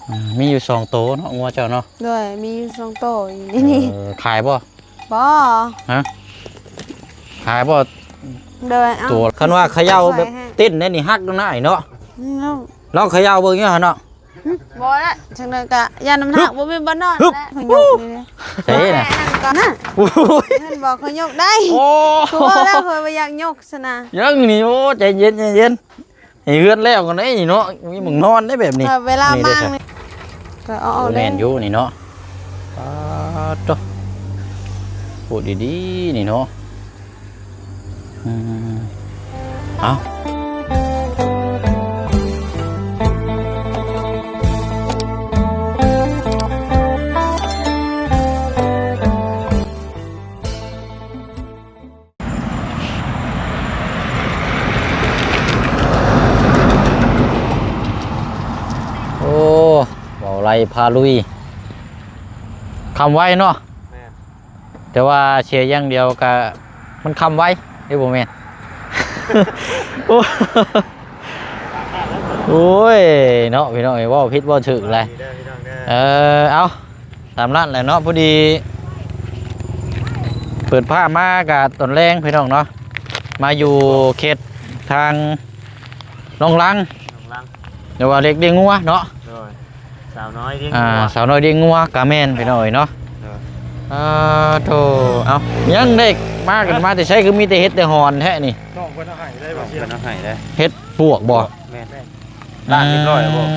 ອືມ ມີຢູ່ສອງໂຕເນາະ ງົວເຈົ້າເນາະ? ໂດຍ ມີຢູ່ສອງໂຕຢູ່ໃນນີ້. ເອີ ຂາຍບໍ່? ບໍ່. ຮະ? ຂາຍບໍ່? ໂດຍ ເອົ້າ ໂຕ ຄັນວ່າເຂົາເຈົ້າແບບເຕັ້ນໄດ້ນີ້ ຫັກແລ້ວນະອ້າຍເນາະ. ອືມ ລອງເຂົາເຈົ້າເບິ່ງຢູ່ຫັ້ນເນາະ. ບໍ່ລະ ຈັ່ງໃດກະຢ້ານນ້ຳໜັກ ຮຶບ ບໍ່ມີບ່ອນນອນ ຮຶບ ແລ້ວ ຮຶບ ຂະຍົກນີ້ເດ້. ໃສ່ນະ ໂອ້ຍ ເຫັນບໍ່ ຂະຍົກໄດ້. ໂອ້ ຄືວ່າແລ້ວ ຂ້ອຍບໍ່ຢາກຍົກຊັ້ນນະ. ຍັງນີ້ ໂອ້ ໃຈເຢັນ ໃຈເຢັນ ໃຫ້ເຮືອນແລ້ວກ່ອນເດ້ເນາະ ມີໝ່ອງນອນໄດ້ແບບນີ້. ເອີ ເວລາມານີ້ ກໍເອົາອອກ ແມ່ນຢູ່ນີ້ເນາະ. ປາດໂທ້ ໂພດດີໆ ນີ້ເນາະ. ອືມ ເອົ້າ ໂອ້ ເວົ້າໄລ່ພາລຸຍ ຄຳໄວເນາະ. ແມ່ນ. ແຕ່ວ່າເສຍຢ່າງດຽວກະ ມັນຄຳໄວເດ້ ບໍ່ແມ່ນ? ໂອ້ ໂອ້ຍເນາະ ພີ່ນ້ອງເອີຍ ເວົ້າຜິດເວົ້າຖືກແຫຼະ. ເອີ ເອົາ ຕາມນັ້ນແຫຼະເນາະ. ພໍດີເປີດພາບມາກະຕອນແລງ ພີ່ນ້ອງເນາະ ມາຢູ່ເຂດທາງໜອງລັງ ໜອງລັງ ແຕ່ວ່າເລັກລ້ຽງງົວເນາະ. ໂດຍ ສາວນ້ອຍລ້ຽງ ອ່າ ງົວ ສາວນ້ອຍລ້ຽງງົວກະແມ່ນ ພີ່ນ້ອງເອີຍເນາະ. ເອີ ອ່າ ໂທ້ ເອົ້າ ຍັງໄດ້ມາກັນມາແຕ່ໃສ ຄືມີແຕ່ເຫັດແຕ່ຫອນແທ້ນີ້? ນ້ອງເພິ່ນເອົາໃຫ້ໄດ້ບໍ່? ນ້ອງເພິ່ນເອົາໃຫ້ໄດ້. ເຫັດປວກບໍ່? ແມ່ນ ລ້າງຮຽບຮ້ອຍແລ້ວບໍ່? ອື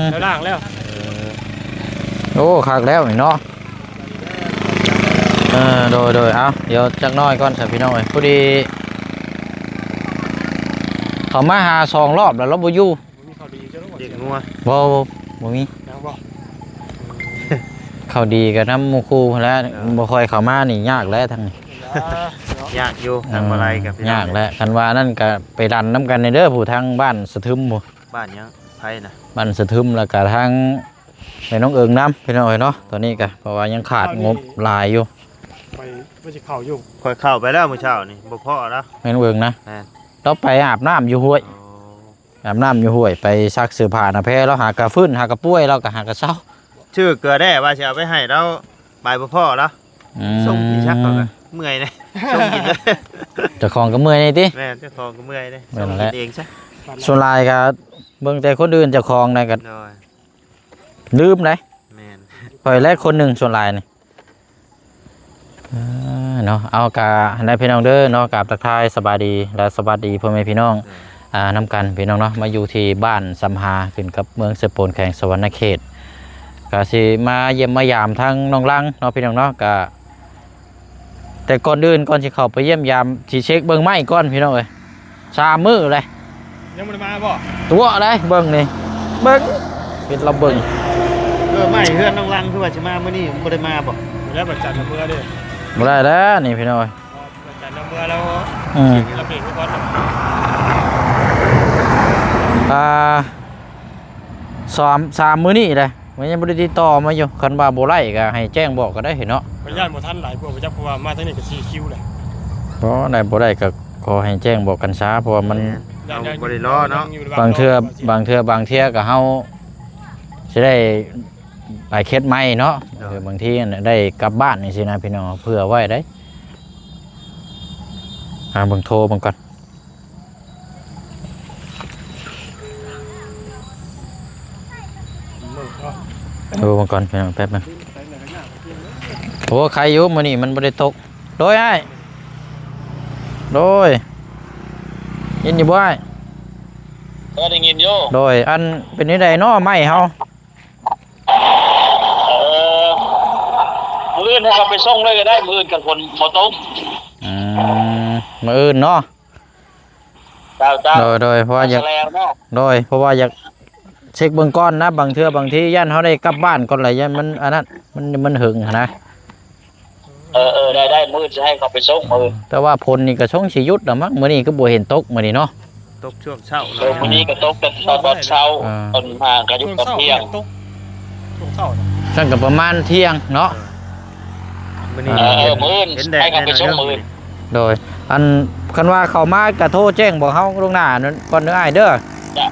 ມ ແລ້ວລ້າງແລ້ວ. ເອີ ໂອ້ ຄັກແລ້ວນີ້ເນາະ. ເອີ ໂດຍ ໂດຍ ເອົາ ດຽວຈັກໜ້ອຍກ່ອນຊະ ພີ່ນ້ອງເອີຍ. ພໍດີເຂົາມາຫາສອງລອບແລ້ວ ລາວບໍ່ຢູ່. ບໍ່ມີຂ່າວດີຢູ່ເຈົ້າ ລ້ຽງງົວ ບໍ່ ບໍ່ ບໍ່ມີ. ຍັງບໍ່? ອືມ ຂ່າວດີກໍນຳໝູ່ຄູ່ຫັ້ນແຫຼະ. ເອີ ບໍ່ຄ່ອຍເຂົ້າມານີ້ຍາກແຫຼະທາງນີ້. ຍາກຢູ່ ທາງບໍ່ໄດ້ກໍ ຍາກແຫຼະ. ຄັນວ່ານັ້ນກໍໄປດັນນຳກັນເດີ ຜູ້ທາງບ້ານສະທຶມພຸ້ນ. ບ້ານຫຍັງ? ໃຜນະ? ບ້ານສະທຶມ ແລ້ວກໍທາງແມ່ນ້ອງເອີງນຳ ພີ່ນ້ອງເອີຍເນາະ. ຕອນນີ້ກໍເພາະວ່າຍັງຂາດງົບຫຼາຍຢູ່. ຂ້ອຍວ່າຊິເຂົ້າຢູ່ ຂ້ອຍເຂົ້າໄປແລ້ວມື້ເຊົ້ານີ້ ບໍ່ພໍລະ ແມ່ນ້ອງເອີງນະ. ແມ່ນ ລາວໄປອາບນ້ຳຢູ່ຫ້ວຍ. ອໍ ອາບນ້ຳຢູ່ຫ້ວຍ ໄປຊັກເສື້ອຜ້ານະແພ ລາວຫາກະຟື້ນ ຫາກະປ່ວຍ ລາວກະຫາກະເຊົາ. ຊື້ເກືອແດ່ວ່າຊິເອົາໄປໃຫ້ລາວ ໄປບໍ່ພໍລະ. ອືມ ສົ່ງກິນຊັກ ເຂົາກະເມື່ອຍເດ້ ສົ່ງກິນເລີຍ. ເຈົ້າຂອງກະເມື່ອຍນີ້ຕິ? ແມ່ນ ເຈົ້າຂອງກະເມື່ອຍເດ້ ແມ່ນແຫຼະ ສົ່ງກິນເອງຊະ. ສ່ວນຫຼາຍກະເບິ່ງແຕ່ຄົນອື່ນ ເຈົ້າຂອງນະກະ ໂດຍ ລືມໄດ໋. ແມ່ນ ຂ້ອຍແຫຼະຄົນໜຶ່ງສ່ວນຫຼາຍນີ້. ເອີ ເນາະ ເອົາ ກະຫັ້ນແຫຼະພີ່ນ້ອງເດີເນາະ. ກາບທັກທາຍສະບາຍດີ ແລະ ສະຫວັດດີພໍ່ແມ່ພີ່ນ້ອງ ເອີ ອ່າ ນຳກັນພີ່ນ້ອງເນາະ. ມາຢູ່ທີ່ບ້ານຊຳຫາ ຂຶ້ນກັບເມືອງເຊໂປນ ແຂວງສະຫວັນນະເຂດ ກະຊິມາຢ້ຽມມາຢາມທາງນ້ອງລັງເນາະ ພີ່ນ້ອງເນາະ. ກະ ແຕ່ກ່ອນອື່ນ ກ່ອນຊິເຂົ້າໄປຢ້ຽມຢາມ ຊິເຊັກເບິ່ງໄມ້ກ່ອນ ພີ່ນ້ອງເອີຍ. ສາມມື້ເລີຍ ຍັງບໍ່ໄດ້ມາບໍ່? ຕົວະເລີຍ ເບິ່ງນີ້ ເບິ່ງ ເຮັດລາວເບິ່ງ. ເອີ ໄມ້ເຮືອນນ້ອງລັງຄືວ່າຊິມາມື້ນີ້ ບໍ່ໄດ້ມາບໍ່? ບໍ່ໄດ້ ວັນຈັນລະເມືອເດ້. ບໍ່ໄດ້ແລ້ວນີ້ ພີ່ນ້ອງເອີຍ. ວັນຈັນລະເມືອແລ້ວ. ອືມ ລະເບຣກໄວ້ກ່ອນ. ອ່າ ສາມ ສາມມື້ນີ້ແຫຼະ ມັນຍັງບໍ່ໄດ້ຕິດຕໍ່ມາຢູ່. ຄັນວ່າບໍ່ໄດ້ກໍໃຫ້ແຈ້ງບອກກໍໄດ້ເນາະ. ຂ້ອຍຢ້ານບໍ່ທັນຫຼາຍກວ່າບໍ່ຈັກ ເພາະວ່າມາທາງນີ້ກໍສີ່ຄິວແຫຼະ. ບໍ່ໄດ້ ບໍ່ໄດ້ກໍຂໍໃຫ້ແຈ້ງບອກກັນຊະ ເພາະວ່າມັນ ແມ່ນ ເຮົາບໍ່ໄດ້ລໍເນາະ. ບາງເທື່ອ ບາງເທື່ອ ບາງເທື່ອກໍເຮົາຊິໄດ້ໄປເຂດໃໝ່ເນາະ. ໂດຍ ເອີ ບາງທີໄດ້ກັບບ້ານຈັ່ງຊີ້ນະ ພີ່ນ້ອງ ເຜື່ອໄວ້ໄດ໋. ຫາເບິ່ງ ໂທເບິ່ງກ່ອນ. ໂທເບິ່ງກ່ອນ ພີ່ນ້ອງ ແປັບໜຶ່ງ. ໂອ້ ໄຄຢູ່ ມື້ນີ້ມັນບໍ່ໄດ້ຕົກ. ໂດຍອ້າຍ ໂດຍ ຍິນດີບໍ່ອ້າຍ? ເອີ ໄດ້ຍິນຢູ່. ໂດຍ ອັນ ເປັນແນວໃດເນາະ ໄມ້ເຮົາ? ເອີ ມື້ອື່ນໃຫ້ເຂົາໄປສົ່ງເລີຍກໍໄດ້ ມື້ອື່ນຄັນຝົນບໍ່ຕົກ. ອືມ ມື້ອື່ນເນາະ. ເຈົ້າ ເຈົ້າ ໂດຍ ໂດຍ ເພາະວ່າຢາກ ແລ້ວເນາະ ໂດຍ ເພາະວ່າຢາກເຊັກເບິ່ງກ່ອນນະ ບາງເທື່ອບາງທີຢ້ານເຮົາໄດ້ກັບບ້ານກ່ອນແຫຼະ ຢ້ານມັນອັນນັ້ນ ມັນ ມັນເຫິງຫັ້ນນະ. ເອີ ເອີ ໄດ້ ໄດ້ ມື້ອື່ນຊິໃຫ້ເຂົາໄປສົ່ງມື້ອື່ນ. ແຕ່ວ່າຝົນນີ້ກໍຊົງຊິຢຸດແລ້ວມັ້ງ ມື້ນີ້ຄືບໍ່ເຫັນຕົກມື້ນີ້ເນາະ. ຕົກຊ່ວງເຊົ້າເນາະ. ເອີ ມື້ນີ້ກໍຕົກແຕ່ຕອນເຊົ້າ ອ່າ ຕອນມາກໍຢຸດຕອນທ່ຽງ. ຊ່ວງເຊົ້າ ຊ່ວງເຊົ້ານະ ຊັ້ນກໍປະມານທ່ຽງເນາະ. ເອີ ມື້ນີ້ ເອີ ເອີ ມື້ອື່ນໃຫ້ເຂົາໄປສົ່ງມື້ອື່ນ. ໂດຍ ອັນ ຄັນວ່າເຂົາມາກະໂທແຈ້ງບອກເຮົາລ່ວງໜ້າກ່ອນເດີອ້າຍເດີ. ເຈົ້າ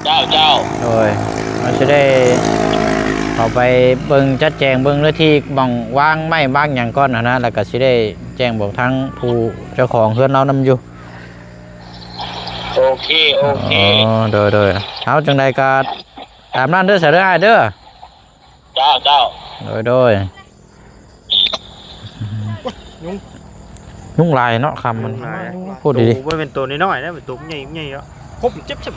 ເຈົ້າ ເຈົ້າ ໂດຍ ເຮົາຊິໄດ້ ເຂົ້າໄປເບິ່ງ ຈັດແຈງເບິ່ງເນື້ອທີ່ ໝ່ອງວາງໄມ້ວາງຫຍັງກ່ອນຫັ້ນນະ ແລ້ວກໍຊິໄດ້ແຈ້ງບອກທາງຜູ້ເຈົ້າຂອງເຮືອນລາວນຳຢູ່. ໂອເຄ ໂອເຄ. ອໍ ໂດຍໆ ເອົາ ຈັ່ງໃດກໍຕາມນັ້ນເດີ ສາວເດີ ອ້າຍເດີ. ເຈົ້າ ເຈົ້າ. ໂດຍໆ. ຍຸງ ຍຸງຫຼາຍເນາະ ຄ່ຳມັນ ຍຸງຫຼາຍ ໂພດດີໆ. ໂຕບໍ່ແມ່ນໂຕນ້ອຍໆນະ ເປັນໂຕໃຫຍ່ໆ ເນາະ. ຄົບເຈັບ ເຈັບ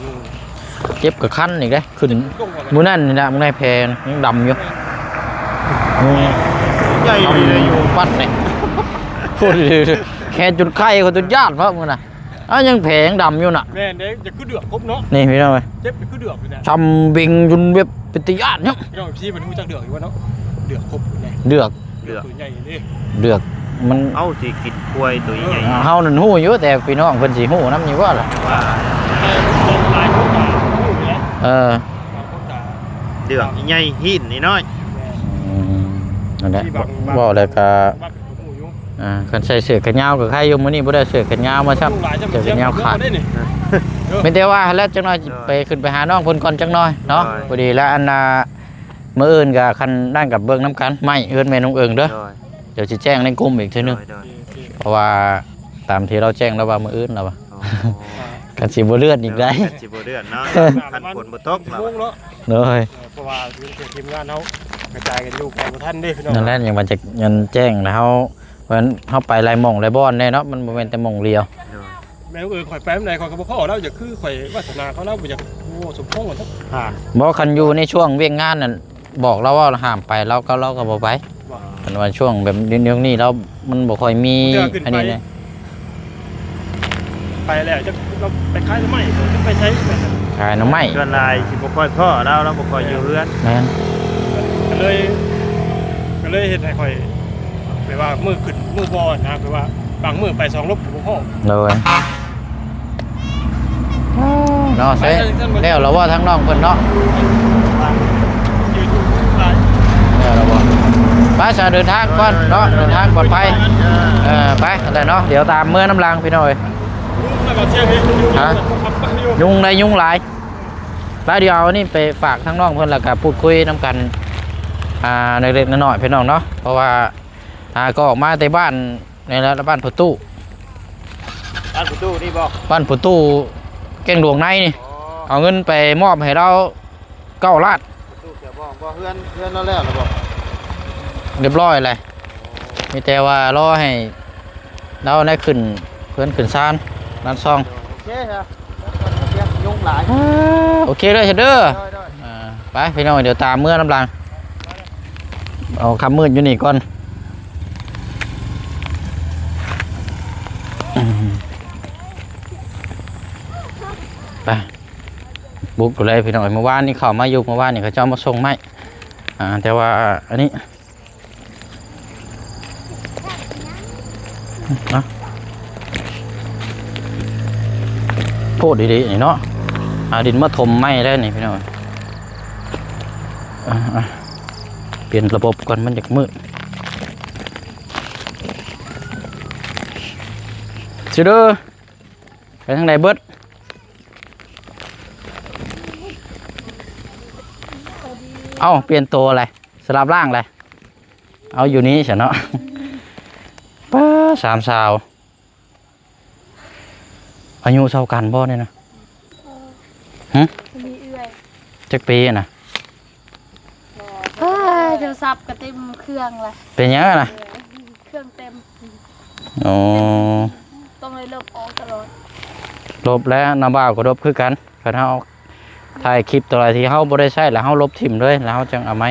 ເຈັບກໍຄັນອີກເດ້ ຂຶ້ນ ເຈັບລົງວ່າ ມື້ນັ້ນນີ້ນະ ມື້ໃນແພຍັງດຳຢູ່ ອືມ ໃຫຍ່ດີເລີຍຢູ່ ປັດນີ້ ໂພດດີໆ ແຄ່ຈຸດໄຂ້ກໍຈຸດຍາດເນາະ ມື້ນັ້ນ. ອ້າວ ຍັງແຜງດຳຢູ່ນະ. ແມ່ນເດ້ ຈະຄືເດືອກຄົບເນາະ. ນີ້ພີ່ນ້ອງເອີຍ ເຈັບຈະຄືເດືອກຢູ່ນະ ຊຳເບັງຈົນແບບເປັນຕາຢ້ານເນາະ. ພີ່ນ້ອງທີ່ເພິ່ນຮູ້ຈັກເດືອກຢູ່ບໍ່ເນາະ? ເດືອກຄົບນະ ເດືອກ ເດືອກ ໂຕໃຫຍ່ເດ້ ເດືອກມັນ ເຮົາຊິກິນຄວາຍໂຕໃຫຍ່ ເອີ ເຮົານັ້ນຮູ້ຢູ່ ແຕ່ພີ່ນ້ອງເພິ່ນຊິຮູ້ນຳຢູ່ບໍ່ລະ ວ່າ ເອີ ຫຼາຍຄົນກໍຮູ້ຢູ່ນະ. ເອີ ບາງຄົນກໍ ເດືອກໃຫຍ່ຫີນນ້ອຍໆ. ແມ່ນ ອືມ ນັ້ນແຫຼະ ທີ່ບາງ ເວົ້າແລ້ວກໍ ບາງ ອ່າ ຄັນໃສ່ເສື້ອແຂນຍາວກໍໄຄຢູ່ ມື້ນີ້ບໍ່ໄດ້ເສື້ອແຂນຍາວມາຊ້ຳ ເສື້ອແຂນຍາວຂາດ. ມີແຕ່ວ່າຫັ້ນແຫຼະ ຈັກໜ່ອຍ ໂດຍ ໄປຂຶ້ນໄປຫານ້ອງເພິ່ນກ່ອນຈັກໜ່ອຍເນາະ. ໂດຍ ພໍດີແລ້ວ ອັນນ່າ ມື້ອື່ນກໍຄັນນັ້ນກໍເບິ່ງນຳກັນ ໄມ້ເຮືອນແມ່ນ້ອງເອີງເດີ. ໂດຍ ດຽວຊິແຈ້ງໃນກຸ່ມອີກເທື່ອໜຶ່ງ. ໂດຍ ໂອເຄ ເພາະວ່າຕາມທີ່ລາວແຈ້ງແລ້ວວ່າມື້ອື່ນແລ້ວວ່າ ອໍ ຄັນຊິບໍ່ເລື່ອນອີກໄດ໋ ໂດຍ ຄັນຊິບໍ່ເລື່ອນເນາະ ຄັນຝົນບໍ່ຕົກແລ້ວ. ໂດຍ ເອີ ເພາະວ່າທີມງານເຮົາກະຈາຍກັນຢູ່ ໄປບໍ່ທັນເດ້ພີ່ນ້ອງ. ນັ້ນແຫຼະ ຍັງວ່າຈະ ຍັງແຈ້ງນະ ເຮົາ ເພາະວ່າເຮົາໄປຫຼາຍໝ່ອງຫຼາຍບ່ອນແດ່ເນາະ ມັນບໍ່ແມ່ນແຕ່ໝ່ອງດຽວ. ໂດຍ ແມ່ນ ເອີ ຂ້ອຍໄປນຳໃດຂ້ອຍກໍບໍ່ພໍ້ແລ້ວ ຢ່າຄືຂ້ອຍ ວາສະໜາເຂົາ ລາວບໍ່ຢາກ ໂອ້ ສົມພົງວ່າຊັ້ນ. ບໍ່ ຄັນຢູ່ໃນຊ່ວງວຽກງານນັ້ນ ບອກລາວວ່າຫ້າມໄປ ລາວກໍ ລາວກໍບໍ່ໄປ. ບໍ່ ຄັນວ່າຊ່ວງແບບດຽວນີ້ລາວ ມັນບໍ່ຄ່ອຍມີອັນນີ້ນະ. ໄປແລ້ວຈັກລາວໄປຂາຍໜໍ່ໄມ້ ຈັກໄປໃສ ໄປໃສ ຂາຍໜໍ່ໄມ້. ສ່ວນຫຼາຍຊິບໍ່ຄ່ອຍພໍ້ລາວ ລາວບໍ່ຄ່ອຍຢູ່ເຮືອນ. ແມ່ນ ກໍເລີຍ ກໍເລີຍເຮັດໃຫ້ຂ້ອຍ ແບບວ່າມື້ຂຶ້ນມື້ບໍ່ນະ ແບບວ່າບາງມື້ໄປສອງລົບກໍບໍ່ພໍ້. ໂດຍ ເນາະ ໃສ່ ແລ້ວລະບໍ່ທາງນ້ອງເພິ່ນເນາະ? ແລ້ວລະບໍ່? ໄປຊະ ເດີນທາງກ່ອນເນາະ ເດີນທາງປອດໄພ. ເອີ ໄປ ຫັ້ນແຫຼະເນາະ ດຽວຕາມເມືອນຳຫຼັງພີ່ນ້ອງເອີຍ. ຫະ? ຍຸງໄດ໋ຍຸງຫຼາຍ. ໄປ ດຽວເອົາອັນນີ້ໄປຝາກທາງນ້ອງເພິ່ນ ແລ້ວກະພູດຄຸຍນຳກັນ ອ່າ ເລັກໆນ້ອຍໆ ພີ່ນ້ອງເນາະ ເພາະວ່າ ອ່າ ກໍອອກມາແຕ່ບ້ານນີ້ແຫຼະ ບ້ານປະຕູ ບ້ານປະຕູນີ້ບໍ່? ບ້ານປະຕູ ແກ້ງຫຼວງໃນນີ້. ອໍ ເອົາເງິນໄປມອບໃຫ້ລາວເກົ້າລ້ານ. ປະຕູຂຽວບໍ່? ບໍ່ ເຮືອນ ເຮືອນລາວແລ້ວລະບໍ່? ຮຽບຮ້ອຍແລ້ວ ມີແຕ່ວ່າລໍໃຫ້ລາວໄດ້ຂຶ້ນເຮືອນຂຶ້ນຊານ ລານຊ່ອງ. ໂອເຄ ໂອເຄ ຍຸງຫຼາຍ. ອ່າ ໂອເຄເດີ ເດີ. ໂດຍໆ ອ່າ ໄປພີ່ນ້ອງ ດຽວຕາມເມືອນຳຫຼັງ. ເອົາຄ່ຳມືດຢູ່ນີ້ກ່ອນ. ໄປ ບຸກຢູ່ເລີຍພີ່ນ້ອງ. ເມື່ອວານນີ້ເຂົ້າມາຢູ່ ເມື່ອວານນີ້ເຂົາເຈົ້າມາສົ່ງໄມ້ ອ່າ ແຕ່ວ່າອັນນີ້ ເນາະ ໂພດດີໆ ນີ້ເນາະ ຫາດິນມາຖົມໃໝ່ໄດ້ນີ້ພີ່ນ້ອງ. ອ່າ ປ່ຽນລະບົບກ່ອນ ມັນຢາກມືດ. ຊິເດີ ໄປທາງໃດເບິດ? ເອົ້າ ປ່ຽນໂຕແຫຼະ ສະຫຼັບຮ່າງແຫຼະ. ເອົາ ຢູ່ນີ້ຊະເນາະ. ປ້າ ສາມສາວ ອາຍຸເທົ່າກັນບໍ່ນີ້ນະ? ເອີ ຫຶ? ມີເອື້ອຍ. ຈັກປີນະ? ໂທລະສັບກໍເຕັມເຄື່ອງລະ. ເປັນຫຍັງນະ? ເອີ ເຄື່ອງເຕັມ. ອໍ ຕ້ອງໄດ້ລົບອອກຕະຫຼອດ. ລົບແລ້ວ ນ້າບ່າວກໍລົບຄືກັນ. ຄັນເຮົາຖ່າຍຄລິບຕົວໃດທີ່ເຮົາບໍ່ໄດ້ໃຊ້ ແລ້ວເຮົາລົບຖິ້ມເລີຍ ແລ້ວເຮົາຈັ່ງເອົາໃໝ່.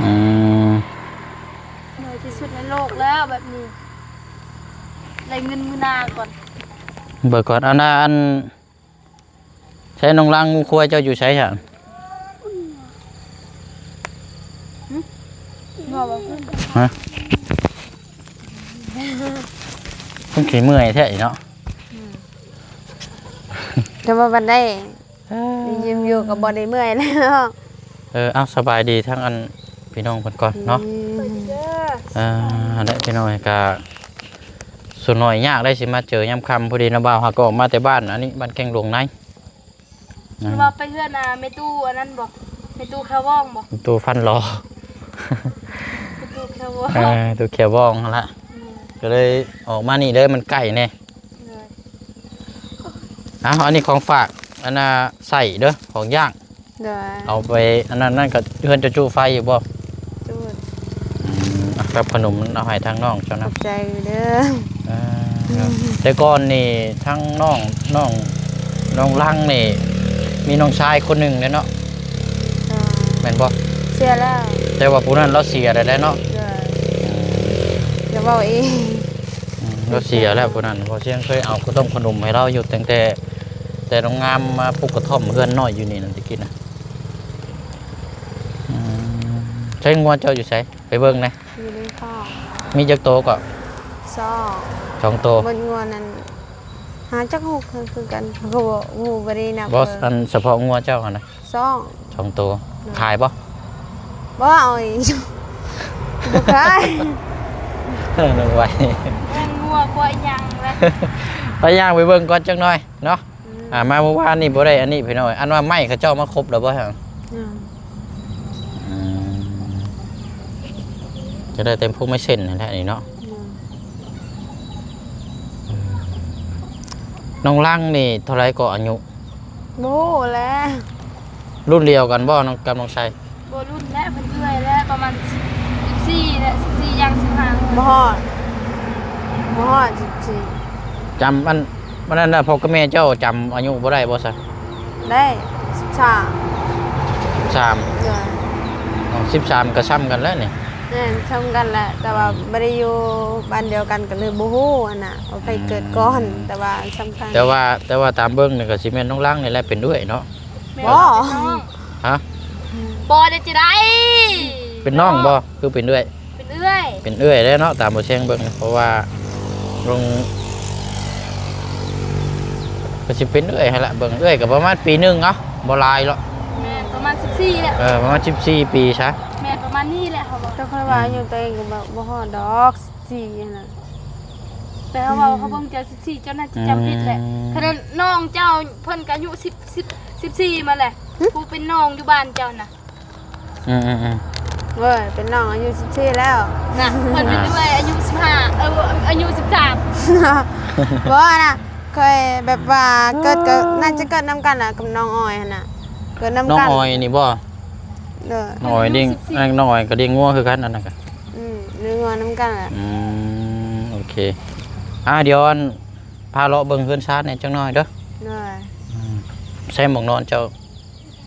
ອືມ ໜ້ອຍທີ່ສຸດໃນໂລກແລ້ວແບບນີ້ ໄດ້ເງິນມື້ໜ້າກ່ອນ. ເບິ່ງກ່ອນ ອັນ ອັນ ໃຊ້ໜອງລັງງົວຄວາຍເຈົ້າຢູ່ໃສຊະ? ຫຶ? ຮະ? ມັນຂີ້ເມື່ອຍແທ້ເນາະ. ອືມ ແຕ່ວ່າບັນໄດ ເອີ ຢືມຢູ່ກໍບໍ່ໄດ້ເມື່ອຍແລ້ວ. ເອີ ເອົາ ສະບາຍດີທາງອັນພີ່ນ້ອງເພິ່ນກ່ອນເນາະ. ອືມ ເອີ ຫັ້ນແຫຼະ ພີ່ນ້ອງ ກະສ່ວນໜ້ອຍຍາກໄດ້ຊິມາເຈີຍາມຄ່ຳ. ພໍດີນ້າບ່າວຫາກໍອອກມາແຕ່ບ້ານ ອັນນີ້ ບ້ານແກ້ງຫຼວງໃນ. ຄືວ່າໄປເຮືອນ ອ່າ ແມ່ຕູ້ອັນນັ້ນບໍ່? ແມ່ຕູ້ຂາວວອງບໍ່? ແມ່ຕູ້ຟັນຫຼໍ່ ແມ່ຕູ້ຂາວວອງ ເອີ ຕູ້ຂາວວອງຫັ້ນລະ ອືມ ກໍເລີຍອອກມານີ້ເດີ ມັນໃກ້ແດ່. ໂດຍ ເອົາ ອັນນີ້ຂອງຝາກ ອັນນ່າ ໃສ່ເດີ ຂອງຍ່າງ ໂດຍ ເອົາໄປ ອັນນັ້ນ ນັ້ນກໍເຮືອນເຈົ້າຈູ້ໄຟຢູ່ບໍ່? ຈູດ ອືມ ອ່ະ ກັບຂະໜົມເອົາໃຫ້ທາງນ້ອງເຈົ້ານຳ ຂອບໃຈເດີ ເອີ ແຕ່ກ່ອນນີ້ທາງນ້ອງ ນ້ອງ ນ້ອງລັງນີ້ມີນ້ອງຊາຍຄົນໜຶ່ງເດ້ເນາະ ໂດຍ ແມ່ນບໍ່? ເສຍແລ້ວ ແຕ່ວ່າຜູ້ນັ້ນລາວເສຍແລ້ວເນາະ ໂດຍ ອືມ ຢ່າເວົ້າເອງ ອືມ ລາວເສຍແລ້ວຜູ້ນັ້ນ ເພາະຊຽງເຄີຍເອົາເຂົ້າຕົ້ມຂະໜົມໃຫ້ລາວຢູ່ ຕັ້ງແຕ່ ແຕ່ນ້ອງງາມມາປູກກະທ່ອມເຮືອນນ້ອຍຢູ່ນີ້ນັ້ນ ແຕ່ກີ້ນະ ອືມ ໃຊ້ງົວເຈົ້າຢູ່ໃສ? ໄປເບິ່ງແດ່ ຢູ່ໃນຄອກ ມີຈັກໂຕເກາະ? ສອງ ສອງໂຕ ໝົດງົວນັ້ນ ຫາຈັກຮູ້ຄືກັນ ເຂົາກໍບໍ່ຮູ້ ບໍ່ໄດ້ນັບ ບໍ່ ອັນສະເພາະງົວເຈົ້າຫັ້ນນະ ສອງ ສອງໂຕ ໂດຍ ຂາຍບໍ່? ບໍ່ ເອົາອີກ ບໍ່ຂາຍ ເອີ ນຶກໄວ້ ເບິ່ງງົວກວ່າອີຫຍັງແຫຼະ ໄປຍ່າງໄປເບິ່ງກ່ອນຈັກໜ່ອຍເນາະ ອືມ ອ່າ ມາມື້ວານນີ້ບໍ່ໄດ້ອັນນີ້ພີ່ນ້ອງ ອັນວ່າໄມ້ເຂົາເຈົ້າມາຄົບແລ້ວບໍ່? ຍັງ ອືມ ຈະໄດ້ແຕ່ພວກໄມ້ເສັ້ນຫັ້ນແຫຼະນີ້ເນາະ ຍັງ ອືມ ນ້ອງລັງນີ້ເທົ່າໃດເກາະອາຍຸ? ບໍ່ຮູ້ແຫຼະ ລຸ້ນດຽວກັນບໍ່ນ້ອງ ກັບນ້ອງໄຊ? ບໍ່ລຸ້ນແຫຼະ ເພິ່ນເອື້ອຍແຫຼະ ປະມານສິບສີ່ແຫຼະ ສິບສີ່ຢ່າງສິບຫ້າ ບໍ່ຮອດ ບໍ່ຮອດສິບສີ່ ຈຳອັນ ອັນນັ້ນນະ ພໍ່ກັບແມ່ເຈົ້າຈຳອາຍຸບໍ່ໄດ້ບໍ່ຊະ? ໄດ້ ສິບສາມ ສິບສາມ ໂດຍ ອໍ ສິບສາມກໍສ່ຳກັນແຫຼະນີ້ ແມ່ນ ສ່ຳກັນແຫຼະ ແຕ່ວ່າ ອືມ ບໍ່ໄດ້ຢູ່ບ້ານດຽວກັນ ກໍເລີຍບໍ່ຮູ້ຫັ້ນນະ ວ່າໃຜເກີດກ່ອນ ອືມ ແຕ່ວ່າສຳຄັນ ແຕ່ວ່າ ແຕ່ວ່າຕາມເບິ່ງນີ້ກໍຊິແມ່ນນ້ອງລັງນີ້ແຫຼະເປັນເອື້ອຍເນາະ ແມ່ນ ບໍ່ ເປັນນ້ອງ ຮະ ບໍ່ໄດ້ ຈະໄດ້ ເປັນນ້ອງບໍ່? ຄືເປັນເອື້ອຍ? ເປັນເອື້ອຍ ເປັນເອື້ອຍແລ້ວເນາະ ຕາມບໍ່ແຊງເບິ່ງ ເພາະວ່າເບິ່ງ ກໍຊິເປັນເອື້ອຍຫັ້ນລະ ເບິ່ງເອື້ອຍກໍປະມານປີໜຶ່ງເນາະ ບໍ່ຫຼາຍເນາະ ແມ່ນ ປະມານສິບສີ່ແຫຼະ ເອີ ປະມານສິບສີ່ປີຊະ ແມ່ນ ປະມານນີ້ແຫຼະ ເຮົາວ່າ ແຕ່ຂ້ອຍວ່າ ອືມ ອາຍຸຕົວເອງກໍບໍ່ ບໍ່ຮອດດອກ ສິບສີ່ຫັ້ນນະ ແຕ່ເຮົາເວົ້າ ອືມ ເຮົາເບິ່ງເຈົ້າສິບສີ່ ເຈົ້າໜ້າຈະຈຳຜິດແຫຼະ ອືມ ຂະໜາດນ້ອງເຈົ້າເພິ່ນກໍອາຍຸສິບ ສິບ ສິບສີ່ມາແຫຼະ ຫຶ ຜູ້ເປັນນ້ອງຢູ່ບ້ານເຈົ້ານະ ອືມໆໆ ເວີຍ ເປັນນ້ອງອາຍຸສິບສີ່ແລ້ວ ນະ ເພິ່ນເປັນເອື້ອຍອາຍຸສິບຫ້າ ເອີ ອາຍຸສິບສາມ ບໍ່ນະ ຂ້ອຍແບບວ່າເກີດກໍ ອືມ ໜ້າຈະເກີດນຳກັນນະ ກັບນ້ອງອອຍຫັ້ນນະ ເກີດນຳກັນ ນ້ອງອອຍນີ້ບໍ່? ເອີ ນ້ອງອອຍລ້ຽງ ອາຍຸສິບສີ່ ນ້ອງອອຍກໍລ້ຽງງົວຄືກັນ ອັນນັ້ນກໍ ອືມ ລ້ຽງງົວນຳກັນແຫຼະ ອືມ ໂອເຄ ອ່າ ດຽວອັນ ພາເລາະເບິ່ງເຮືອນຊານແດ່ຈັກໜ່ອຍເດີ ໂດຍ ອືມ ໃສ່ໝອກນອນເຈົ້າ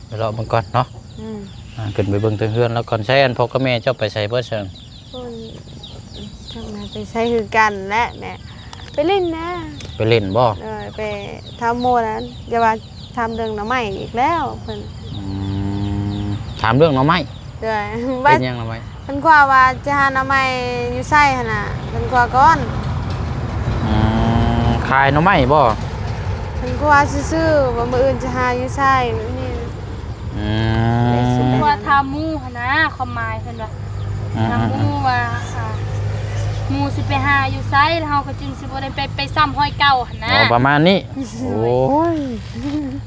ໄປເລາະເບິ່ງກ່ອນເນາະ ອືມ ອ່າ ຂຶ້ນໄປເບິ່ງເທິງເຮືອນລາວກ່ອນ ໃຊ້ອັນພໍ່ກັບແມ່ເຈົ້າໄປໃສເບິດຊັ້ນ? ໂອ້ຍ ຈັກແມ່ໄປໃສຄືກັນແຫຼະແມ່ ໄປຫຼິ້ນນະ ໄປຫຼິ້ນບໍ່? ໂດຍ ໄປຖາມໝູ່ນັ້ນ ຢ່າວ່າຖາມເລື່ອງໜໍ່ໄມ້ອີກແລ້ວເພິ່ນ ອືມ ຖາມເລື່ອງໜໍ່ໄມ້ ໂດຍ ເປັນຫຍັງໜໍ່ໄມ້? ເພິ່ນກວ່າວ່າຈະຫາໜໍ່ໄມ້ຢູ່ໃສຫັ້ນນະ ເພິ່ນກວ່າກ່ອນ ອືມ ຂາຍໜໍ່ໄມ້ບໍ່? ເພິ່ນກວ່າຊື່ໆ ວ່າມື້ອື່ນຈະຫາຢູ່ໃສແບບນີ້ ອືມ ເພິ່ນວ່າຖາມໝູ່ຫັ້ນນະ ຄວາມໝາຍເພິ່ນວ່າ ອືມ ຖາມໝູ່ວ່າ ອ່າ ໝູ່ຊິໄປຫາຢູ່ໃສ ແລ້ວເຮົາກໍຈຶ່ງຊິບໍ່ໄດ້ໄປ ໄປຊ້ຳຮອຍເກົ່າຫັ້ນນະ ອໍ ປະມານນີ້ ໂອ້ຍ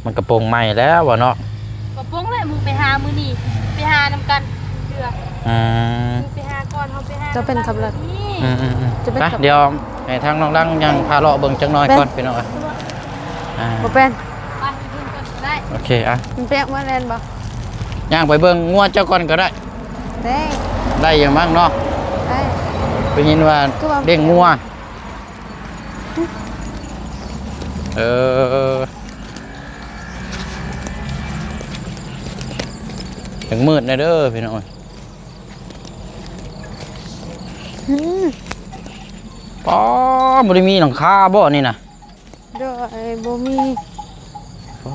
ມັນກະໂປງໃໝ່ແລ້ວວະເນາະ ກະໂປງແຫຼະ ໝູ່ໄປຫາມື້ນີ້ ໄປຫານຳກັນເທື່ອ ອືມ ໝູ່ໄປຫາກ່ອນ ເຮົາໄປຫາ ເຈົ້າເປັນຂັບລົດ ອືມໆໆ ໄປ ດຽວໃຫ້ທາງນ້ອງລັງຍ່າງພາເລາະເບິ່ງຈັກໜ່ອຍກ່ອນ ເປັນ ພີ່ນ້ອງເອີຍ ອ່າ ບໍ່ເປັນ ໄປເບິ່ງກ່ອນກໍໄດ້ ໂອເຄ ອ່ະ ມັນແປກໝົດແມ່ນບໍ່? ຍ່າງໄປເບິ່ງງົວເຈົ້າກ່ອນກໍໄດ້ ໄດ້ ໄດ້ຢູ່ມັ້ງເນາະ ໄດ້ ໄດ້ຍິນວ່າ ຄືວ່າ ລ້ຽງງົວ ເອີ ຍັງມືດແດ່ເດີພີ່ນ້ອງເອີຍ ອືມ ປໍ ບໍ່ໄດ້ມີຫຼັງຄາບໍ່ນີ້ນະ? ໂດຍ ບໍ່ມີ ປໍ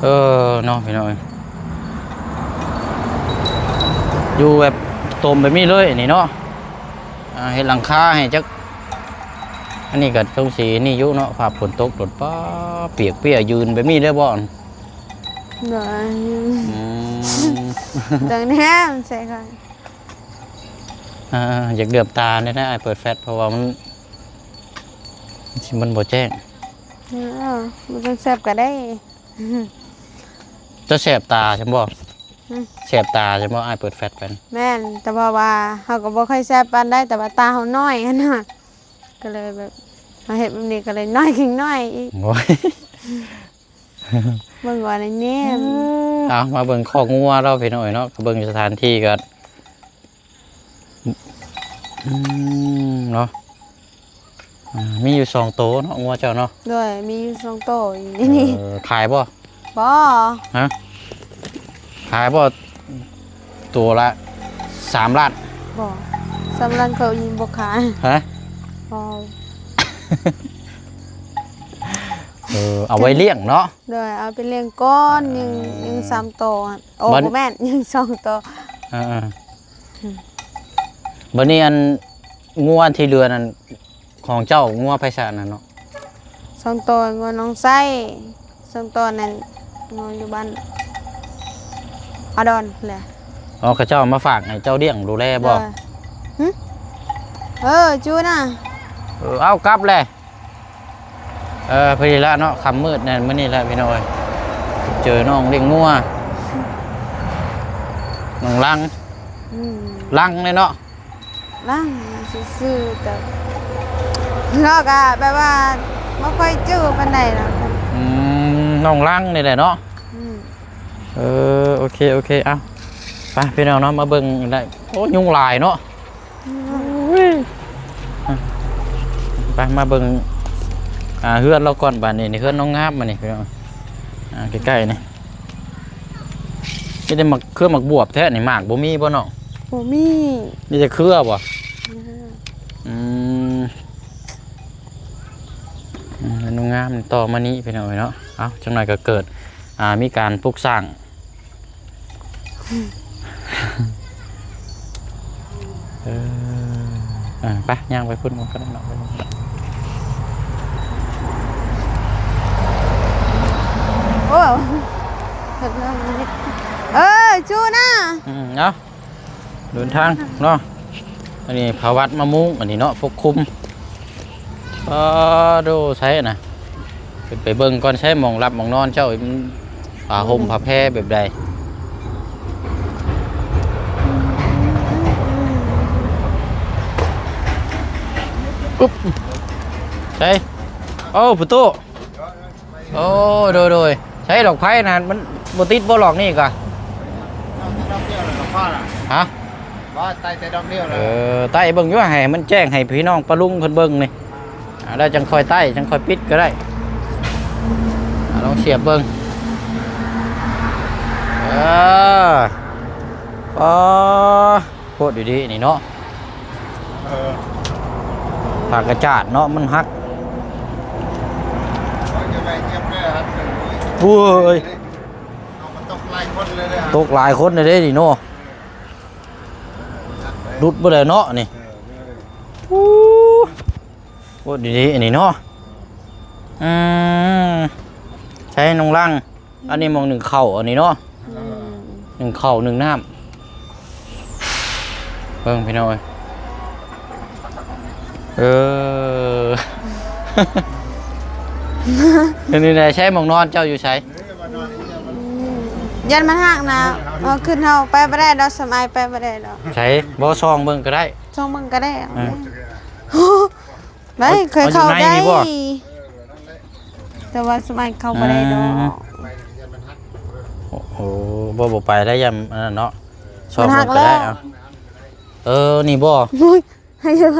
ເອີ ເນາະ ພີ່ນ້ອງເອີຍ ຢູ່ແບບຕົມແບບນີ້ເລີຍນີ້ເນາະ ອ່າ ເຮັດຫຼັງຄາໃຫ້ຈັກ ອັນນີ້ກໍຊົງສີນີ້ຢູ່ເນາະ ຟ້າຝົນຕົກໂດດ ປາ ປຽກເປຍຍືນແບບນີ້ເດ້ບໍ່? ໂດຍ ອືມ ຕອນນີ້ໃສ່ກ່ອນ ອ່າ ຢາກເຫຼືອບຕາແດ່ ອ້າຍເປີດແຟດ ເພາະວ່າມັນ ມັນຊິ ມັນບໍ່ແຈ້ງ ເອີ ບໍ່ຕ້ອງແຊບກໍໄດ້. ເຈົ້າແສບຕາຊັ້ນບໍ່? ຫຶ? ແສບຕາຊັ້ນບໍ່? ອ້າຍເປີດແຟລດໄປນະ. ແມ່ນ ແຕ່ວ່າ ວ່າເຮົາກໍບໍ່ຄ່ອຍແຊບປານໃດ ແຕ່ວ່າຕາເຮົານ້ອຍຫັ້ນນະ ກໍເລີຍແບບ ມາເຮັດແບບນີ້ກໍເລີຍນ້ອຍຂຶ້ນໜ້ອຍອີກ. ໂອ້ຍ ເບິ່ງວ່າໃນແນມ. ເອີ ເອົາ ມາເບິ່ງຄອກງົວເນາະ ພີ່ນ້ອງເອີຍເນາະ ກໍເບິ່ງສະຖານທີ່ກໍ ອືມ ເນາະ ອາ ມີຢູ່ສອງໂຕເນາະ ງົວເຈົ້າເນາະ. ໂດຍ ມີຢູ່ສອງໂຕຢູ່ໃນນີ້. ເອີ ຂາຍບໍ່? ບໍ່. ຮະ? ຂາຍບໍ່? ໂຕລະສາມລ້ານ. ບໍ່ ສາມລ້ານເຂົາຍັງບໍ່ຂາຍ. ຮະ? ບໍ່. ເອີ ເອົາໄວ້ລ້ຽງເນາະ. ໂດຍ ເອົາໄປລ້ຽງກ່ອນ ຍັງ ເອີ ຍັງສາມໂຕ ໂອ້ ບໍ່ແມ່ນ ຍັງສອງໂຕ. ເອີ ເອີ ອືມ ບັດນີ້ອັນ ງົວທີ່ເຫຼືອນັ້ນ ຂອງເຈົ້າ ງົວໃຜຊະອັນນັ້ນເນາະ? ສອງໂຕ ງົວນ້ອງໄຊ ສອງໂຕນັ້ນ ງົວຢູ່ບ້ານອາດອນແຫຼະ. ອໍ ເຂົາເຈົ້າມາຝາກໃຫ້ເຈົ້າລ້ຽງດູແລບໍ່? ໂດຍ. ຫຶ? ເອີ ຈູນະ. ເອີ ເອົາກັບແຫຼະ. ເອີ ພໍດີລະເນາະ ຄ່ຳມືດແນ່ມື້ນີ້ແຫຼະພີ່ນ້ອງເອີຍ ເຈີນ້ອງລ້ຽງງົວ ນ້ອງລັງ. ອືມ ລັງເລີຍເນາະ ລັງຊື່ໆ ແຕ່ເຮົາກໍແບບວ່າບໍ່ຄ່ອຍຈື່ປານໃດນະ. ອືມ ນ້ອງລັງນີ້ແຫຼະເນາະ. ອືມ ເອີ ໂອເຄ ໂອເຄ ເອົາ ໄປພີ່ນ້ອງເນາະ ມາເບິ່ງໄດ້. ໂອ້ ຍຸງຫຼາຍເນາະ. ອືມ ໄປ ມາເບິ່ງ ອ່າ ເຮືອນລາວກ່ອນບາດນີ້. ນີ້ເຮືອນນ້ອງງາມ ມານີ້ພີ່ນ້ອງ ອ່າ ໃກ້ໆ ນີ້. ມີແຕ່ໝາກເຂືອໝາກບວບແທ້ນີ້ ໝາກບໍ່ມີບໍ່ນ້ອງ? ບໍ່ມີ ມີແຕ່ເຂືອບໍ່? ອືມ ອືມ ອືມ ໂຮງງານຕໍ່ມານີ້ພີ່ນ້ອງເອີຍເນາະ. ເອົ້າ ຈັກໜ້ອຍກໍເກີດ ອ່າ ມີການປຸກສ້າງ. ເອີ ເອີ ໄປ ຍ່າງໄປພຸ້ນກ່ອນກໍໄດ້ເນາະ. ໂອ້ ເອີ ຈູນະ. ອືມ ເອົາ ເດີນທາງເນາະ. ອັນນີ້ຜ້າວັດມາມຸງ ອັນນີ້ເນາະ ປົກຄຸມ. ປາໂດ ໃສນະ ຂຶ້ນໄປເບິ່ງກ່ອນ ໃສໝ່ອງຫຼັບໝ່ອງນອນເຈົ້າ ມັນຜ້າຫົ່ມຜ້າແພແບບໃດ? ອຶບ ໃສ? ໂອ້ ປະຕູ. ໂອ້ ໂດຍໆ ໃຊ້ດອກໄຟນະ ມັນບໍ່ຕິດບໍ່ ລອກນີ້ກະ? ຮະ? ວ່າໄຕ້ແຕ່ດອກດຽວ. ເອີ ໄຕ້ເບິ່ງຢູ່ ໃຫ້ມັນແຈ້ງໃຫ້ພີ່ນ້ອງປ້າລຸງເພິ່ນເບິ່ງນີ້ ອ່າ ແລ້ວຈັ່ງຄ່ອຍໄຕ້ ຈັ່ງຄ່ອຍປິດກໍໄດ້. ອ່າ ລອງສຽບເບິ່ງ. ເອີ ອໍ ໂພດດີໆ ນີ້ເນາະ. ເອີ ຜ້າກະຈາດເນາະ ມັນຫັກ. ໂອ້ຍ ເອົາ ມັນຕົກຫຼາຍຄົນເລີຍເດ້ ຕົກຫຼາຍຄົນເລີຍເດ້ນີ້ເນາະ. ເອີ ຫຼຸດບໍ່ໄດ້ເນາະນີ້. ເອີ ໂອ້ ໂພດດີໆ ອັນນີ້ເນາະ. ອືມ ໃຊ້ໜອງລັງ. ອັນນີ້ໝ່ອງໜຶ້ງເຂົ້າ ອັນນີ້ເນາະ. ອືມ ໜຶ້ງເຂົ້າ ໜຶ້ງນ້ຳ. ເບິ່ງພີ່ນ້ອງເອີຍ ເອີ ອັນນີ້ນະ ໃຊ້ໝ່ອງນອນເຈົ້າຢູ່ໃສ? ອືມ ຢ້ານມັນຫັກນະ ເຮົາຂຶ້ນເຮົາໄປບໍ່ໄດ້ດອກ ສຳອາຍໄປບໍ່ໄດ້ດອກ. ໃສ? ບໍ່ ສ່ອງເບິ່ງກໍໄດ້ ສ່ອງເບິ່ງກໍໄດ້. ເອີ ໄດ້ ເອີ ເຄີຍເຂົ້າໄດ້ ແຕ່ວ່າສະໄໝເຂົ້າບໍ່ໄດ້ດອກ. ອືມ ໂອ້ ບໍ່ ບໍ່ໄປໄດ້ ຢ້ານອັນນັ້ນເນາະ. ຊອກມັນຫັກແລ້ວ. ເອີ ນີ້ບໍ່? ໂອ້ຍ ໃຫ້ໄປ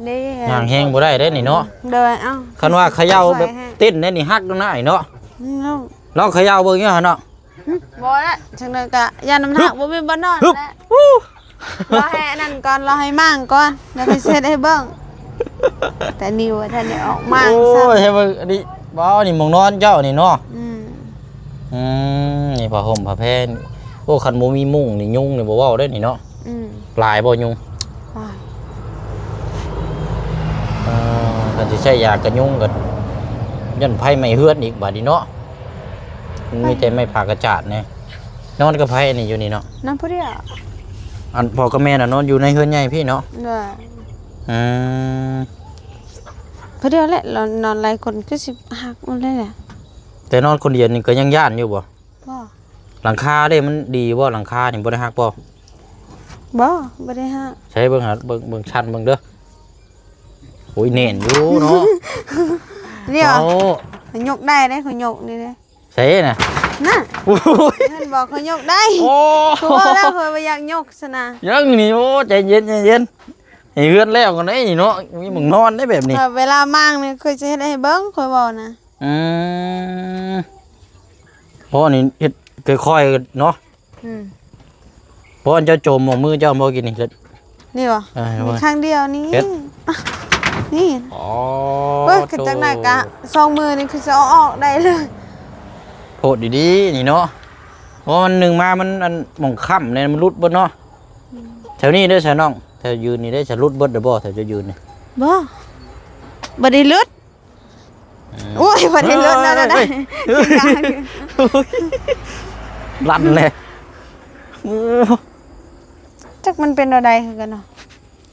ເດ້ ຍ່າງແຮງບໍ່ໄດ້ເດ້ນີ້ເນາະ. ໂດຍ ເອົ້າ ຄັນວ່າເຂົາເຈົ້າແບບເຕັ້ນໄດ້ນີ້ ຫັກນະອ້າຍເນາະ. ອືມ ລອງເຂົາເຈົ້າເບິ່ງຢູ່ຫັ້ນເນາະ. ຫຶ ບໍ່ລະ ຈັ່ງໃດກະຢ້ານນ້ຳໜັກ ຮຶບ ບໍ່ມີບ່ອນນອນ ຮຶບ ລະ ອູ້ ລໍໃຫ້ອັນນັ້ນກ່ອນ ລໍໃຫ້ມ້າງກ່ອນ ແລ້ວຄ່ອຍເຊັດໃຫ້ເບິ່ງ. ແຕ່ນີ້ບໍ່ທັນໄດ້ອອກມ້າງຊ້ຳ. ໂອ້ຍ ໃຫ້ເບິ່ງອັນນີ້ ບໍ່ ນີ້ໝ່ອງນອນເຈົ້ານີ້ເນາະ. ອືມ ອືມ ນີ້ຜ້າຫົ່ມຜ້າແພ. ໂອ້ ຄັນບໍ່ມີມຸ້ງນີ້ ຍຸງນີ້ບໍ່ເວົ້າເດ້ນີ້ເນາະ. ອືມ ຫຼາຍບໍ່ຍຸງ? ຫຼາຍ. ເອີ ຄັນຊິໃຊ້ຢາກັນຍຸງກໍຢ້ານໄຟໄໝ້ເຮືອນອີກບາດນີ້ເນາະ. ມັນມີແຕ່ໄມ້ຜ້າກະຈາດແນ່. ນອນກັບໃຜອັນນີ້ຢູ່ນີ້ເນາະ? ນອນຜູ້ດຽວ. ອັນພໍ່ກັບແມ່ນະນອນຢູ່ໃນເຮືອນໃຫຍ່ພີ້ເນາະ? ໂດຍ. ອືມ ຜູ້ດຽວແຫຼະ ນອນ ນອນຫຼາຍຄົນຄືຊິຫັກໝົດເລີຍແຫຼະ. ແຕ່ນອນຄົນດຽວນີ້ກໍຍັງຢ້ານຢູ່ບໍ່? ບໍ່. ຫຼັງຄາເດ້ ມັນດີບໍ່? ຫຼັງຄານີ້ບໍ່ໄດ້ຫັກບໍ່? ບໍ່ ບໍ່ໄດ້ຫັກ. ໃສ່ເບິ່ງຫາ ເບິ່ງ ເບິ່ງຊັ້ນເບິ່ງເດີ. ໂອ້ຍ ແໜ້ນຢູ່ເນາະ. ດຽວ ເອົາ ຂ້ອຍຍົກໄດ້ເດ້ ຂ້ອຍຍົກນີ້ເດ້. ໃສ່ນະ ນະ ໂອ້ຍ ເຫັນບໍ່ ຂ້ອຍຍົກໄດ້. ໂອ້ ຂ້ອຍເວົ້າແລ້ວ ຂ້ອຍບໍ່ຢາກຍົກຊັ້ນນະ. ຍັງນີ້ ໂອ້ ໃຈເຢັນ ໃຈເຢັນ ໃຫ້ເຮືອນແລ້ວກ່ອນເດ້ນີ້ເນາະ ມີໝ່ອງນອນໄດ້ແບບນີ້. ເອີ ເວລາມ້າງນີ້ ຂ້ອຍຊິເຮັດໃຫ້ເບິ່ງ ຂ້ອຍເວົ້ານະ. ອືມ ພໍນີ້ເຮັດຄ່ອຍໆເນາະ. ອືມ ພໍເຈົ້າຈົມ ເອົາມືເຈົ້າບໍ່ກິນນີ້ ນີ້ບໍ່? ເອີ ມີຄັ້ງດຽວນີ້ ເຮັດ ນີ້. ອໍ ເອີ ໂທ້ ຈັກໜ້ອຍກະສອງມືນີ້ຄືຊິເອົາອອກໄດ້ເລີຍ. ໂພດດີໆ ນີ້ເນາະ ເພາະວ່າມັນໜຶ່ງມາ ມັນ ອັນ ໝ່ອງຄ້ຳນີ້ມັນຫຼຸດເບິດເນາະ. ອືມ ແຖວນີ້ເດ້ຊະນ້ອງ ແຖວຢືນນີ້ເດ້ຊະ ຫຼຸດເບິດແລ້ວບໍ່ ແຖວເຈົ້າຢືນນີ້? ບໍ່ ບໍ່ໄດ້ຫຼຸດ. ອືມ ໂອ້ຍ ບໍ່ໄດ້ຫຼຸດແລ້ວນະ ເອີຍ ເອີຍ ເອີຍ ລັນແຫຼະ. ໂອ້ ຈັກມັນເປັນແນວໃດຄືກັນເນາະ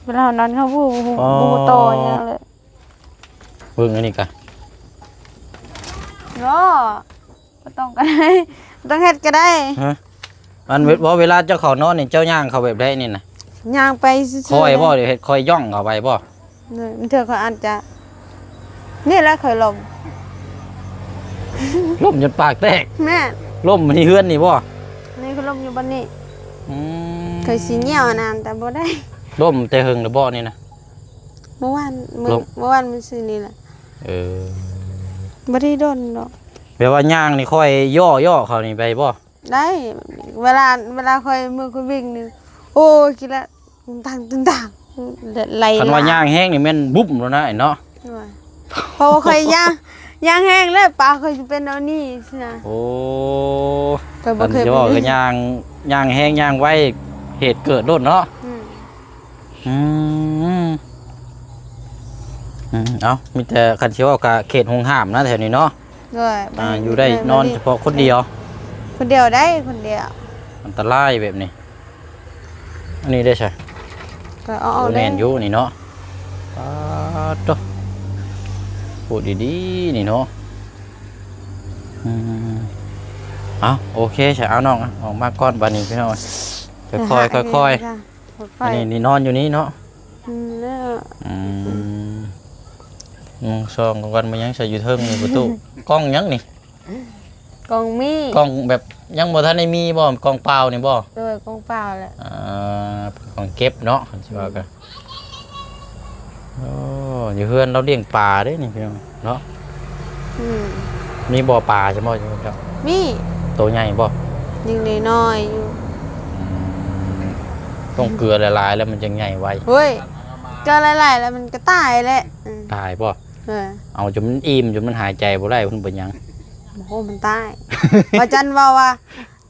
ເວລາເຮົານອນເຮົາບໍ່ ອໍ ບໍ່ຮູ້ຕໍ່ຫຍັງເລີຍ. ເບິ່ງອັນນີ້ກະ ເນາະ ບໍ່ຕ້ອງກໍໄດ້ ບໍ່ຕ້ອງເຮັດກໍໄດ້. ຮະ ອັນ ເວ- ບໍ່ ເວລາເຈົ້າເຂົ້ານອນນີ້ ເຈົ້າຍ່າງເຂົ້າແບບໃດນີ້ນະ? ຍ່າງໄປຊື່ໆ ຄ່ອຍບໍ່ ເດ້ ຫຼືເຮັດຄ່ອຍຍ່ອງເຂົ້າໄປບໍ່? ເອີ ບາງເທື່ອຂ້ອຍອາດຈະ ນີ້ແຫຼະຂ້ອຍລົ້ມ ລົ້ມຈົນປາກແຕກ. ແມ່ນ ລົ້ມໃນເຮືອນນີ້ບໍ່? ນີ້ຂ້ອຍລົ້ມຢູ່ບ່ອນນີ້. ອືມ ຂ້ອຍຊິຍ່ຽວອັນນັ້ນ ແຕ່ບໍ່ໄດ້. ລົ້ມແຕ່ເຫິງແລ້ວບໍ່ນີ້ນະ? ມື້ວານ ມື້ ລົ້ມ ມື້ວານມື້ຊືນນີ້ແຫຼະ. ເອີ ບໍ່ໄດ້ດົນດອກ. ແບບວ່າຍ່າງນີ້ຄ່ອຍຍໍ້ໆເຂົ້ານີ້ໄປບໍ່? ໄດ້ ເວລາ ເວລາຂ້ອຍ ມື້ຂ້ອຍວິ່ງນີ້ ໂອ້ຍ ກິນລະ ຕຶງຕັງ ຕຶງຕັງ ໄຫຼ. ຄັນວ່າຍ່າງແຮງນີ້ແມ່ນບຸ້ມໂລດນະເນາະ. ໂດຍ ເພາະວ່າຂ້ອຍຍ່າງ ຍ່າງແຮງແລ້ວ ປາຂ້ອຍຊິເປັນແນວນີ້ຊີ້ນະ. ໂອ້ ຂ້ອຍບໍ່ເຄີຍ ຄັນຊິເວົ້າກໍຍ່າງ ຍ່າງແຮງຍ່າງໄວ ເຫດເກີດໂລດເນາະ. ອືມ ອືມ ອືມ ເອົ້າ ມີແຕ່ຄັນຊິເວົ້າກະເຂດຫົງຫ້າມນະແຖວນີ້ເນາະ. ໂດຍ ອ່າ ຢູ່ໄດ້ນອນສະເພາະຄົນດຽວ ຄົນດຽວໄດ້ ຄົນດຽວ ອັນຕະລາຍແບບນີ້. ອັນນີ້ເດ້ຊະ ກໍເອົາ ໂອ້ ແໜ້ນຢູ່ນີ້ເນາະ. ປາດໂທ້ ໂອ້ ດີໆ ນີ້ເນາະ. ອືມ ເອົາ ໂອເຄຊະ ເອົານ້ອງ ອອກມາກ່ອນບາດນີ້ພີ່ນ້ອງ. ຄ່ອຍໆ ຄ່ອຍໆ ອັນນີ້ ນີ້ນອນຢູ່ນີ້ເນາະ. ອືມ ອືມ ອືມ ສ່ອງກ່ອນ ມີຫຍັງໃສ່ຢູ່ເທິງນີ້ປະຕູ? ກ່ອງຫຍັງນີ້? ກ່ອງມີ ກ່ອງແບບຍັງບໍ່ທັນໄດ້ມີບໍ່? ກ່ອງເປົ່ານີ້ບໍ່? ໂດຍ ກ່ອງເປົ່າແຫຼະ. ອ່າ ເປັນຂອງເກັບເນາະ ຄັນຊິວ່າກໍ. ໂອ້ ຢູ່ເຮືອນລາວລ້ຽງປາເດ້ນີ້ພີ່ນ້ອງເນາະ. ອືມ ມີບໍ່ປາຊັ້ນບໍ່ຢູ່ເຈົ້າ? ມີ. ໂຕໃຫຍ່ບໍ່? ຍັງນ້ອຍໆຢູ່. ອືມ ຕ້ອງເກືອຫຼາຍໆ ແລ້ວມັນຈັ່ງໃຫຍ່ໄວ. ໂອ້ຍ ເກືອຫຼາຍໆ ແລ້ວມັນກໍຕາຍແຫຼະ. ອືມ ຕາຍບໍ່? ເອີ ເອົາຈົນມັນອີ່ມ ຈົນມັນຫາຍໃຈບໍ່ໄດ້ ມັນເປັນຫຍັງ? ໂອ້ໂຫ ມັນຕາຍ. ວ່າຈັນເວົ້າວ່າ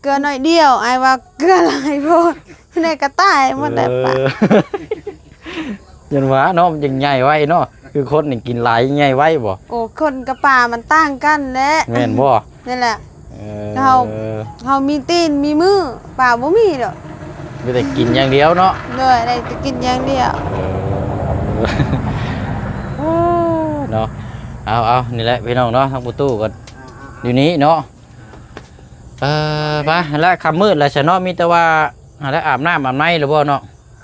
ເກືອໜ້ອຍດຽວ ອ້າຍວ່າເກືອຫຼາຍໂພດ ແນວໃດກໍຕາຍໝົດແຫຼະປະ. ເອີ ຈັ່ງວ່າເນາະ ມັນຈຶ່ງໃຫຍ່ໄວເນາະ ຄືຄົນນີ້ກິນຫຼາຍໃຫຍ່ໄວບໍ່? ໂອ້ ຄົນກັບປາມັນຕ່າງກັນແຫຼະ. ແມ່ນບໍ່? ນັ້ນແຫຼະ. ເອີ ເຮົາ ເຮົາມີຕີນມີມື ປາບໍ່ມີດອກ ມີແຕ່ກິນຢ່າງດຽວເນາະ. ໂດຍ ໄດ້ແຕ່ກິນຢ່າງດຽວ. ເອີ ເນາະ ເອົາໆ ນີ້ແຫຼະພີ່ນ້ອງເນາະ ທາງປະຕູກໍຢູ່ນີ້ເນາະ. ເອີ ໄປ ຫັ້ນແຫຼະ ຄ່ຳມືດແລ້ວຊະເນາະ ມີແຕ່ວ່າ ຫັ້ນແຫຼະ ອາບນ້ຳອາບໃນແລ້ວບໍ່ເນາະ?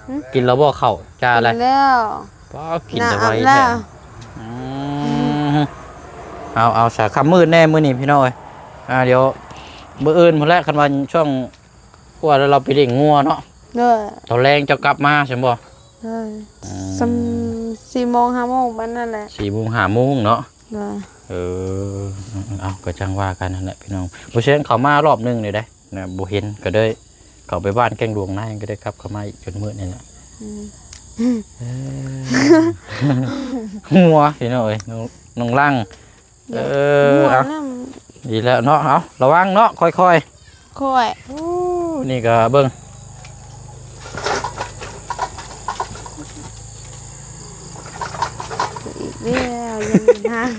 ຫຶ? ກິນແລ້ວບໍ່ເຂົ້າ? ຈ້າແລ້ວ ກິນແລ້ວ. ປ້າ ກິນແຕ່ໄວແທ້. ອືມ ເອົາ ເອົາຊະ ຄ່ຳມືດແດ່ມື້ນີ້ພີ່ນ້ອງເອີຍ. ອ່າ ດຽວມື້ອື່ນພຸ້ນແຫຼະ ຄັນວ່າຊ່ວງ ກວ່າແລ້ວເຮົາໄປລ້ຽງງົວເນາະ. ໂດຍ ຕອນແລງເຈົ້າກັບມາຊັ້ນບໍ່? ໂດຍ ອືມ ສ່ຳສີ່ໂມງຫ້າໂມງປານນັ້ນແຫຼະ ສີ່ໂມງຫ້າໂມງເນາະ. ໂດຍ ເອີ ເອົາ ກໍຈັ່ງວ່າກັນຫັ້ນແຫຼະພີ່ນ້ອງ. ບໍ່ເຊັ່ນເຂົ້າມາລອບໜຶ່ງນີ້ເດ້ນະ ບໍ່ເຫັນ ກໍເລີຍເຂົ້າໄປບ້ານແກ້ງຫຼວງນາ ກໍໄດ້ກັບເຂົ້າມາອີກຈົນມື້ນີ້ແຫຼະ. ອືມ ເອີ ງົວພີ່ນ້ອງເອີຍ ນ້ອງ ນ້ອງລັງ. ເອີ ເອົາ ດີແລ້ວເນາະ ເອົາ ລະວັງເນາະ ຄ່ອຍໆ ຄ່ອຍ. ໂອ້ ນີ້ກໍເບິ່ງ ອີກແລ້ວ ຍັງນານ.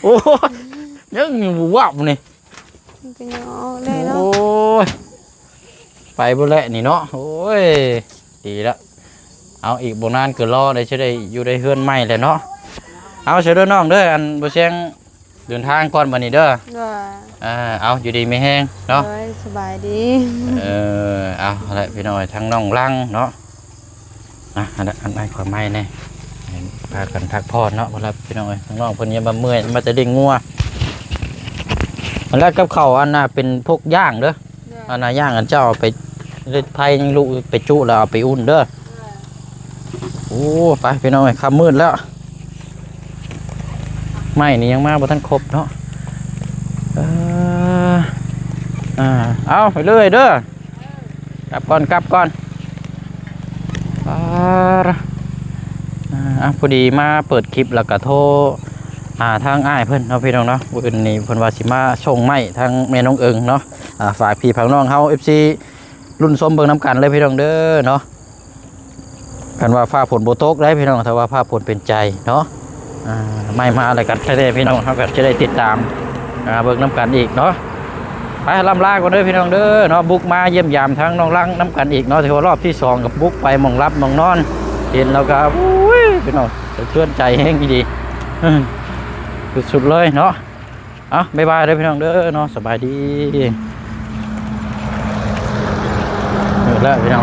ໂອ້ ຍັງຢູ່ວັບນີ້ ມັນກໍຍັງອອກໄດ້ເນາະ. ໂອ້ຍ ໄປບໍ່ແຫຼະນີ້ເນາະ. ໂອ້ຍ ດີລະ ເອົາ ອີກບໍ່ນານກໍລໍໄດ້ ຊິໄດ້ຢູ່ໃນເຮືອນໃໝ່ແຫຼະເນາະ. ເອົາ ເຊີນເດີນ້ອງເດີ ອັນບໍ່ແຊງເດີນທາງກ່ອນບັດນີ້ເດີ. ໂດຍ ອ່າ ເອົາ ຢູ່ດີມີແຮງເນາະ. ໂດຍ ສະບາຍດີ. ເອີ ເອົາ ຫັ້ນແຫຼະພີ່ນ້ອງເອີຍ ທັງນ້ອງລັງເນາະ. ອ່ະ ອັນນັ້ນ ອັນນັ້ນ ຂໍໄມ້ແດ່ ໃຫ້ພາກັນພັກຜ່ອນເນາະ. ເພິ່ນລະ ພີ່ນ້ອງເອີຍ ທາງນ້ອງເພິ່ນຍັງບໍ່ເມື່ອຍ ມາແຕ່ລ້ຽງງົວ. ອັນລະກັບເຂົ້າ ອັນນ່າເປັນພວກຢ່າງເດີ. ໂດຍ ອັນນ່າຢ່າງ ອັນເຈົ້າເອົາໄປ ເຮັດໄຟຍັງລຸ ໄປຈຸແລ້ວເອົາໄປອຸ່ນເດີ. ໂອ້ ໄປພີ່ນ້ອງເອີຍ ຄ່ຳມືດແລ້ວ. ໄມ້ນີ້ຍັງມາບໍ່ທັນຄົບເນາະ. ເອີ ອ່າ ເອົາ ໄປເລີຍເດີ. ກັບກ່ອນ ກັບກ່ອນ. ອ່າ ອ່າ ພໍດີມາເປີດຄລິບແລ້ວກະໂທຫາທາງອ້າຍເພິ່ນເນາະ ພີ່ນ້ອງເນາະ. ມື້ອື່ນນີ້ເພິ່ນວ່າຊິມາສົ່ງໄມ້ທາງແມ່ນ້ອງເອີງເນາະ. ອ່າ ຝາກພີ່ຝາກນ້ອງເຮົາ ເອັຟຊີ ລຸ້ນຊົມເບິ່ງນຳກັນເລີຍ ພີ່ນ້ອງເດີເນາະ. ຄັນວ່າຟ້າຝົນບໍ່ຕົກໄດ໋ພີ່ນ້ອງ ຖ້າວ່າຟ້າຝົນເປັນໃຈເນາະ. ອ່າ ໄມ້ມາແລ້ວກັນແທ້ໆ ພີ່ນ້ອງ ເຮົາກໍຈະໄດ້ຕິດຕາມ ອ່າ ເບິ່ງນຳກັນອີກເນາະ. ໄປ ລ່ຳລາກ່ອນເດີພີ່ນ້ອງເດີເນາະ. ບຸກມາຢ້ຽມຢາມທາງນ້ອງລັງນຳກັນອີກເນາະ. ຖືວ່າຮອບທີສອງ ກໍບຸກໄປໝ່ອງຫຼັບໝ່ອງນອນ ເຫັນແລ້ວກໍ ໂອ້ຍ ພີ່ນ້ອງ ສະເທືອນໃຈແຮງອີ່ຫຼີ ເອີ ສຸດໆເລີຍເນາະ. ເອົາ ບາຍບາຍເດີພີ່ນ້ອງເດີເນາະ ສະບາຍດີ. ເອີ ແລ້ວພີ່ນ້ອງ